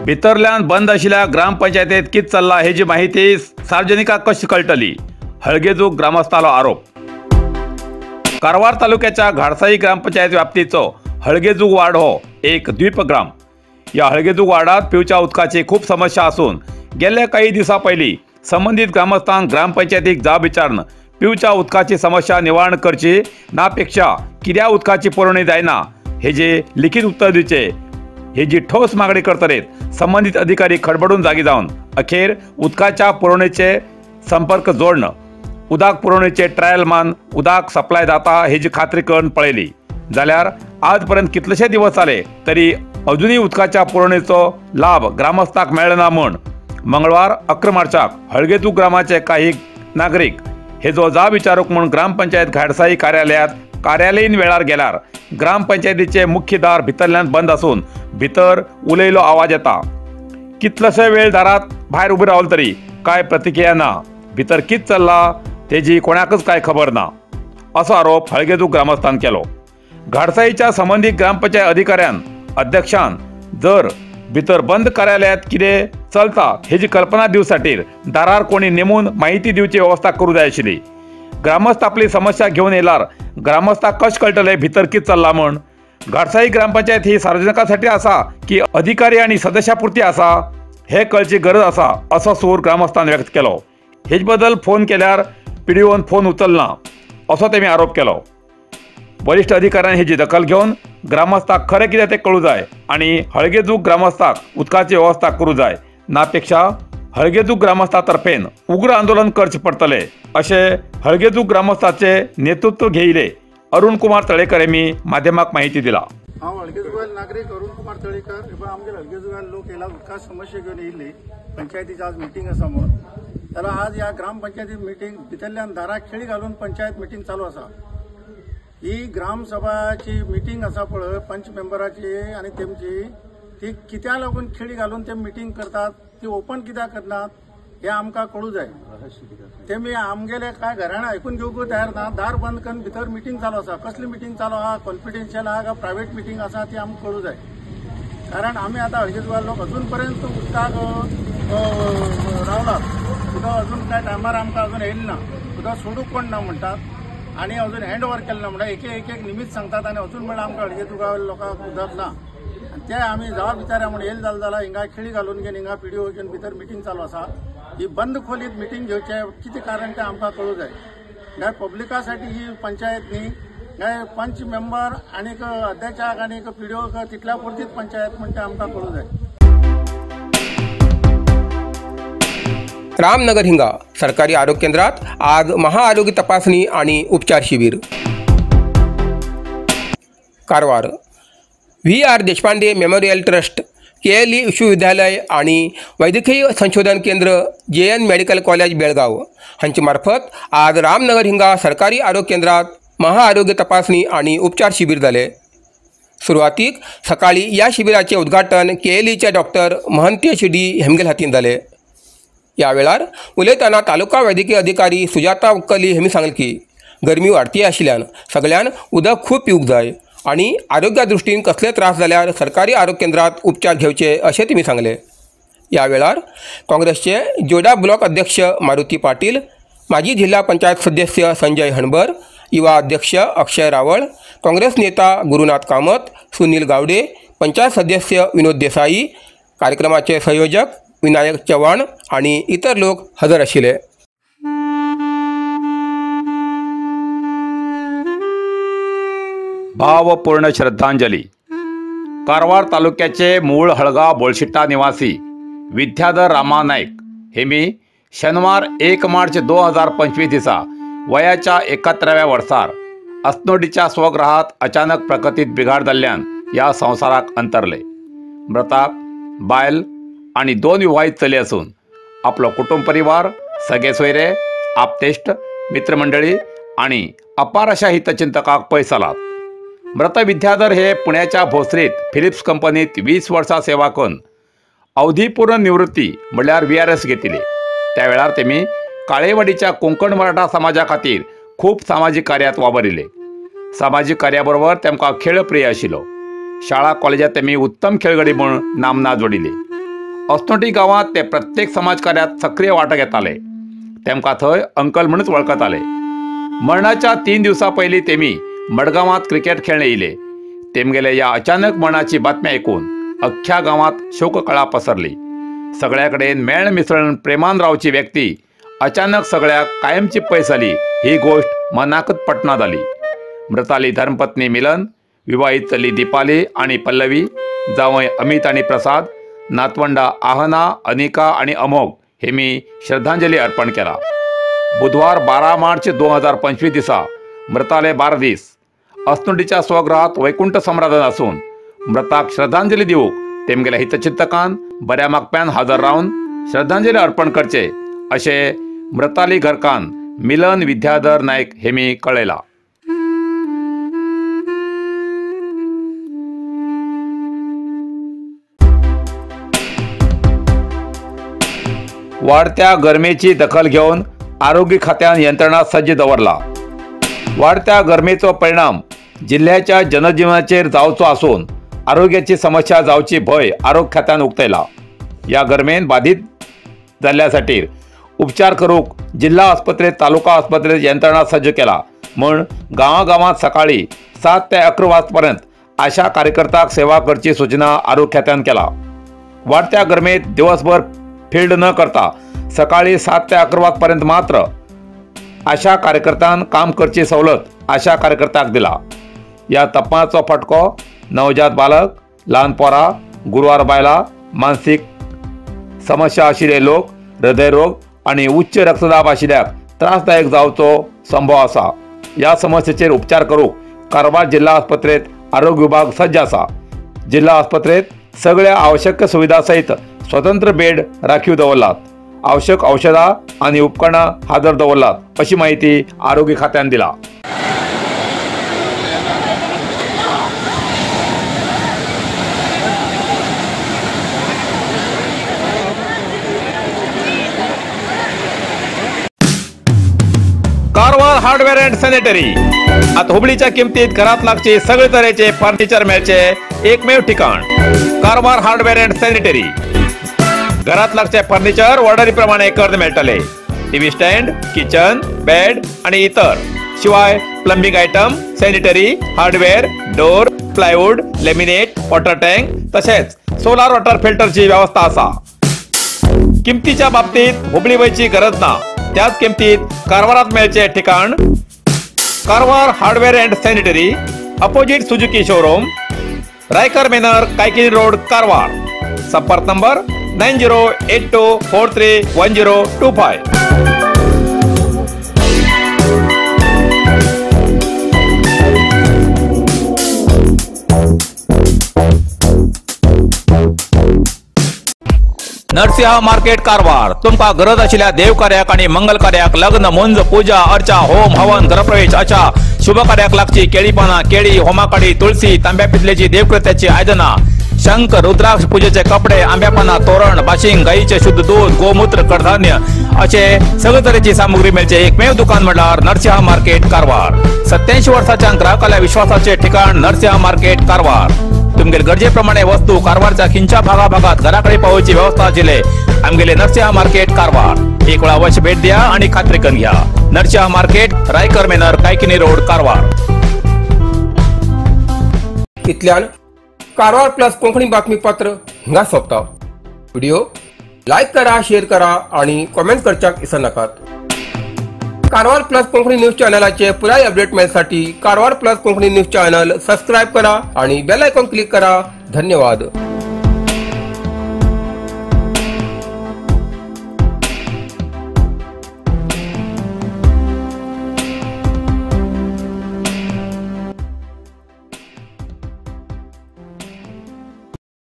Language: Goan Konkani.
भितरल्यान बंद आशिल्ल्या ग्रामपंचायतीत कितें चल्लां हेजी माहिती सार्वजनिकाक कशी कळटली, हळगेजूक ग्रामस्थालो आरोप. कारवार तालुक्याच्या घाडसाई ग्रामपंचायत व्याप्तीचो हळगेजूग वार्ड हो एक द्वीपग्राम. ह्या हळगेजूग वार्डात पिवच्या उदकाची खूब समस्या आसून गेल्या काही दिवसां पयलीं संबंदीत ग्रामस्थांक ग्रामपंचायतीक जाब विचारून पिवच्या उदकाची समस्या निवारण करची ना पेक्षा कित्याक उदकाची पुरवणी जायना हेजे लिखित उत्तर दिवचे हेजी ठोस मागणी करतलेत संबंधित अधिकारी खडबडून जागी जावन अखेर उदकाच्या पुरवणेचे संपर्क जोडणं उदक पुरवणेचे ट्रायल मान उदक सप्लाय जाता हेजी खात्री करून पळयली. जाल्यार आजपर्यंत कितलेशे दिवस जाले तरी अजुनूय उदकाच्या पुरवणेचो लाभ ग्रामस्थाक मेळना म्हूण मंगळवार 11 मार्चाक हळगेजूग ग्रामाचे काही नागरीक हेजो जाब विचारूंक म्हूण ग्रामपंचायत घाडसाई कार्यालयात कार्यालयीन वेळार गेल्यार ग्रामपंचायतीचे मुख्य दार भितरल्यान बंद आसून भितर उलयलो आवाज येता. कितलोसो वेळ दारात भायर उबे रावले तरी काय प्रतिक्रिया ना, भितर कितें चल्लां तेजी कोणाकच काय खबर ना असो आरोप हळगेजूग ग्रामस्थान केलो. घाडसाईच्या संबंदीत ग्रामपंचायत अधिकाऱ्यान अध्यक्षान जर भितर बंद कार्यालयात कितें चलता हेजी कल्पना दिवसाठी दारार कोणी नेमून माहिती दिवची वेवस्था करूं जाय आशिल्ली. ग्रामस्थ आपली समस्या घेवन येयल्यार ग्रामस्थाक कशें कळटलें भितर कितें चल्लां म्हूण. घाडसाई ग्रामपंचायत ही सार्वजनिकांसाठी आसा की अधिकारी आनी सदस्या पुरती आसा हे कळची गरज आसा असो सूर ग्रामस्थान व्यक्त केलो. हेज बद्दल फोन केल्यार पीडीओन फोन उचलना असो तेमी आरोप केलो. वरिष्ठ अधिकाऱ्यांनी हेजी दखल घेवन ग्रामस्थाक खरें कितें तें कळूं जाय आनी हळगेजूग ग्रामस्थाक उदकाची वेवस्था करूं जाय ना पेक्षा हळगेजूग ग्रामस्था तर्फेन उग्र आंदोलन करचें पडटलें अशें हळगेजूग ग्रामस्थाचे नेतृत्व घेयले अरुण कुमार तळेकर यांनी माध्यमाक माहिती दिला. हांव हळगेजुगाल नागरीक अरुण कुमार तळेकर. आमगे हळगेजुगाल लोक येयला उदका समस्या घेवन येयल्ली पंचायतीची आज मिटींग आसा म्हणून. जाल्यार आज ह्या ग्रामपंचायती मिटींग भितरल्यान दाराक खिळी घालून पंचायत मिटींग चालू आसा. ही ग्रामसभाची मिटींग आसा पळय पंच मेंबराची आनी तेमची ती कित्याक लागून खिळी घालून ते मिटींग करतात, ती ओपन कित्याक करनात हे आमकां कळूं जाय. तेमी आमगेले काय घराणें आयकून घेवंक तयार ना. दार बंद करून भितर मिटींग चालू आसा. कसली मिटींग चालू आहा, कॉन्फिडेन्शियल आहा काय प्रायव्हेट मिटींग आसा ती आमकां कळूं जाय. कारण आमी आतां हळगेजुगाल लोक अजून पर्यंत उदकाक रावलात. उदक अजून काय टायमार आमकां अजून येयलें ना. उदक सोडूंक कोण ना म्हणटात आनी अजून हँड ओवर केलें ना म्हणटा एक एक एक निमित्त सांगतात आनी अजून म्हणल्यार आमकां हळगेजुगाल लोकांक उदक ना. ते आमी जाब विचारया म्हूण येयले जालें जाल्यार हिंगा खिळी घालून घेवन हिंगा पिडिओ घेवन भितर मिटींग चालू आसा. ही बंद खोलीत मिटींग घेवचें कितें कारण तें आमकां कळूं जाय. काय पब्लिकासाठी ही पंचायत न्ही, काय पंच मेंबर आनीक अध्यक्षाक आनीक पिडिओक तितल्या पुरतीच पंचायत म्हण तें आमकां कळूं जाय. रामनगर हिंगा सरकारी आरोग्य केंद्रात आज महाआरोग्य तपासणी आणि उपचार शिबिर. Karwar V R Deshpande memorial trust KLE विश्वविद्यालय आणि वैद्यकीय संशोधन केंद्र JN medical college Belgaum हांचे मार्फत आज रामनगर हिंगा सरकारी आरोग्य केंद्रात महाआरोग्य तपासणी आणि उपचार शिबिर जाले. सुरवातीक सकाळी या शिबिराचे उद्घाटन केएलईच्या डॉक्टर महंतेश डी हेमगेल हातीन जाले. या वेळार उलयतना तालुका वैद्यकीय अधिकारी सुजाता उक्कली हेमी सांगलें की गरमी वाडती आशिल्ल्यान सगळ्यान उदक खूब पिवंक जाय आनी आरोग्या दृश्टीन कसले त्रास जाल्यार सरकारी आरोग्य केंद्रात उपचार घेवचे अशें तेमी सांगलें. या वेळार काँग्रेसचे जोडा ब्लॉक अध्यक्ष मारुती पाटील, माजी जिल्हा पंचायत सदस्य संजय हणबर, युवा अध्यक्ष अक्षय रावळ, काँग्रेस नेता गुरुनाथ कामत, सुनील गावडे, पंचायत सदस्य विनोद देसाई, कार्यक्रमाचे संयोजक विनायक चव्हाण आणि इतर लोक हजर आशिल्ले. भावपूर्ण श्रद्धांजली. कारवार तालुक्याचे मूळ हळगाव बोळशिट्टा निवासी विद्याधर रामा नाईक हे मी शनिवार 1 मार्च 2025 दिसा वयाच्या 71व्या वर्सार अस्नोडीच्या स्वगृहात अचानक प्रकृतीत बिघाड जाल्ल्यान ह्या संवसाराक अंतरले. मृताक बायल आनी 2 विवाहित चली आसून आपलो कुटुंब परिवार, सगळे सोयरे, आपतेश्ट, मित्रमंडळी आनी अपार अशा हितचिंतकाक पयस आलात. मृत विद्याधर हे पुण्याच्या भोसरीत फिलिप्स कंपनीत 20 वर्सां सेवा करून अवधीपूर्ण निवृत्ती म्हणल्यार VRS घेतिल्ली. त्या वेळार तेमी काळेवाडीच्या कोंकण मराठा समाजा खातीर खूब सामाजीक कार्यात वावरिले. सामाजीक कार्याबरोबर तेमकां खेळ प्रिय आशिल्लो. शाळा कॉलेजात तेमी उत्तम खेळगडी म्हूण नामना जोडिल्ली. अस्नोटी गांवांत ते प्रत्येक समाज कार्यात सक्रीय वांटो घेताले. तेमकां थंय अंकल म्हणूच वळखताले. मरणाच्या 3 दिवसां पयलीं तेमी मडगांवांत क्रिकेट खेळणे येयले. तेमगेले ह्या अचानक मरणाची बातमी आयकून अख्ख्या गांवांत शोककळा पसरली. सगळ्या कडेन मेळ मिसळून प्रेमान रावची व्यक्ती अचानक सगळ्याक कायमची पयस जाली ही गोश्ट मनाकच पटना जाली. मृताली धर्मपत्नी मिलन, विवाहित चली दीपाली आनी पल्लवी, जावंय अमित आनी प्रसाद, नातवंडा आहना, अनिका आनी अमोघ हेमी श्रद्धांजली अर्पण केला. बुधवार 12 मार्च 2025 दिसा मृताले 12 दीस अस्नोटीच्या स्वगृहात वैकुंठ सम्राधन आसून मृताक श्रद्धांजली दिवंक तेमगेल्या हितचिंतकान बऱ्या मागप्यान हजर रावन श्रद्धांजली अर्पण करचे अशें मृताली घरकान मिलन विद्याधर नायक हेमी कळयला. वाढत्या गरमेची दखल घेवन आरोग्य खात्यान यंत्रणा सज्ज दवरला. वाढत्या गरमेचो परिणाम जिल्ह्याच्या जनजीवनाचेर जावचो आसून आरोग्याची समस्या जावची भंय आरोग्य खात्यान उक्तायला. ह्या गरमेन बाधित जाल्ल्यासाठी उपचार करूंक जिल्हा आस्पत्रेत तालुका आस्पत्रेत यंत्रणा सज्ज केला म्हूण गांवागांवांत सकाळी 7 ते 11 वाजपर्यंत आशा कार्यकर्त्याक सेवा करची सूचना आरोग्य खात्यान केला. वाढत्या गरमेत दिवसभर फील्ड न करता सकाळी 7 ते 11 वाजपर्यंत मात्र आशा कार्यकर्त्यान काम करची सवलत आशा कार्यकर्त्याक दिला. ह्या तापमानाचो फटको नवजात बालक, ल्हान पोरां, गुरवार बायलां, मानसीक समस्या आशिल्ले लोक, हृदयरोग आनी उच्च रक्तदाब आशिल्ल्याक त्रासदायक जावचो संभव आसा. ह्या समस्येचेर उपचार करूंक कारवार जिल्हा आस्पत्रेत आरोग्य विभाग सज्ज आसा. जिल्हा आस्पत्रेत सगळ्या आवश्यक सुविधा सहित स्वतंत्र बेड राखीव दवरलात. आवश्यक औषधां आनी उपकरणां हाजर दवरलात अशी माहिती आरोग्य खात्यान दिला. कारवार हार्डवेअर अँड सॅनिटरी आता हुबळीच्या किमतीत घरात लागचे सगळे तरेचे फर्निचर मेळचे एकमेव ठिकाण कारवार हार्डवेअर अँड सॅनिटरी. घरात लागचे फर्निचर ऑर्डरी प्रमाणे करून मेळटले. टीव्ही स्टँड, किचन, बेड आणि इतर शिवाय plumbing item, sanitary, hardware, door, plywood, laminate, water tank तसेच सोलार वॉटर फिल्टरची व्यवस्था आसा. किमतीच्या बाबतीत हुबळी वयची गरज ना, त्याच किमतीत कारवारात मेळचे ठिकाण Karwar hardware and sanitary, opposite Suzuki showroom, Raikar manor, Kaikini road, Karwar. संपर्क नंबर 9082431025. नरसिंह मार्केट कारवार. तुमका गरज आशिल्ल्या देवकार्याक आणि मंगल कार्याक, लग्न, मुंज, पूजा अर्चा, होम हवन, गृहप्रवेश अशा शुभ कार्याक लागची केळी पानां, केळी, होमाकाडी, तुळसी, तांब्या पितलेची देवकृत्याची आयदनां, शंख, रुद्राक्ष, पूजेचे कपडे, आंब्या पानां, तोरण, बाशिंग, गायीचे शुद्ध दूध, गोमूत्र, कडधान्य असे सगळे तरेची सामुग्री मेळचे एकमेव दुकान म्हळ्यार नरसिंह मार्केट कारवार. 87 वर्साच्या ग्राहकाल्या विश्वासाचे ठिकाण नरसिंह मार्केट कारवार. तुमगेले गरजेप्रमाणे वस्तू कारवारच्या खिंच्या भागाभागात घराकडे पावोवची व्यवस्था आशिल्ले आमगेले नरसिंह मार्केट कारवार. एक वेळा अवश्य भेट द्या आणि खात्री करून घ्या. Narasimha market, Raikar manor, Kaikini road, Karwar. इतल्यान कारवार प्लस कोंकणी बातमीपत्र हिंगा सोंपता. व्हिडिओ लायक करा, शेअर करा आणि कॉमेंट करच्याक विसरनाकात. कारवार प्लस कोंकणी न्यूज चॅनलाचे पुराय update मेळसाठी Karwar plus Konkani news channel subscribe करा आणि बेल आयकॉन क्लिक करा. धन्यवाद.